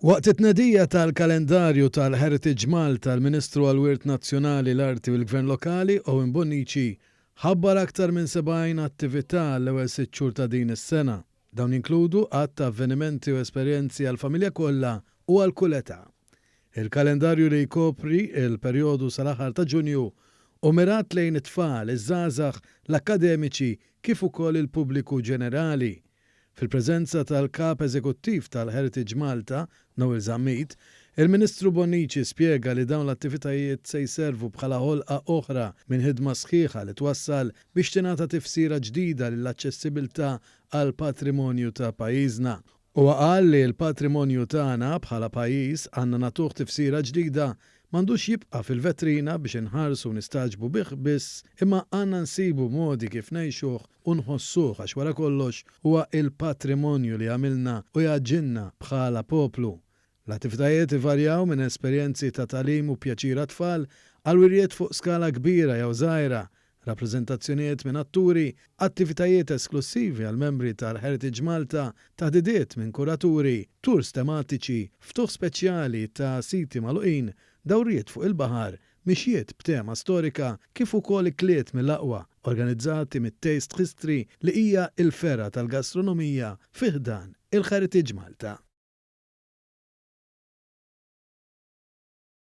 Waqt it-tnedija tal-kalendarju tal-Heritage Malta, l-Ministru għall-Wirt Nazzjonali, l-Arti u l-Gvern Lokali, Owen Bonnici, ħabbar aktar minn 70 attività għall-ewwel sitt xhur ta' din is-sena. Dawn jinkludu għadd ta' avvenimenti u esperjenzi għall-familja kollha u għal kull età. Il-kalendarju li jkopri l-perjodu sal-aħħar ta' Ġunju hu mirat lejn it-tfal, iż-żgħażagħ, l-akkademiċi kif ukoll il-pubbliku ġenerali. Fil-preżenza tal-Kap Eżekuttiv tal-Heritage Malta, Noel Zammit, il-Ministru Bonnici spjega li dawn l-attivitajiet se jservu bħala ħolqa oħra minn ħidma sħiħa li twassal biex tingħata tifsira ġdida lill-aċċessibilità għall-patrimonju ta' pajjiżna. Huwa qal li l-patrimonju tagħna bħala pajjiż għandna nagħtuh tifsira ġdida, m'għandux jibqa' fil-vetrina biex inħarsu u nistagħġbu bih biss imma għandna nsibu modi kif ngħixuh u nħossuh għax wara kollox huwa il-patrimonju li jagħmilna u jgħaġġilna bħala poplu. L-attivitajiet ivarjaw minn esperjenzi ta' tagħlim u pjaċir għat-tfal għal wirjiet fuq skala kbira jew żgħira, rappreżentazzjonijiet minn atturi, attivitajiet esklussivi għall-membri tal-Heritage Malta, taħdidiet minn kuraturi, tours tematiċi, ftuħ speċjali ta' siti magħluqin, dawriet fuq il-baħar, mixjiet b'tema storika kif ukoll ikliet mill-aqwa organizzati mit-Taste History li hija l-fergħa tal-gastronomija fi ħdan il-Heritage Malta.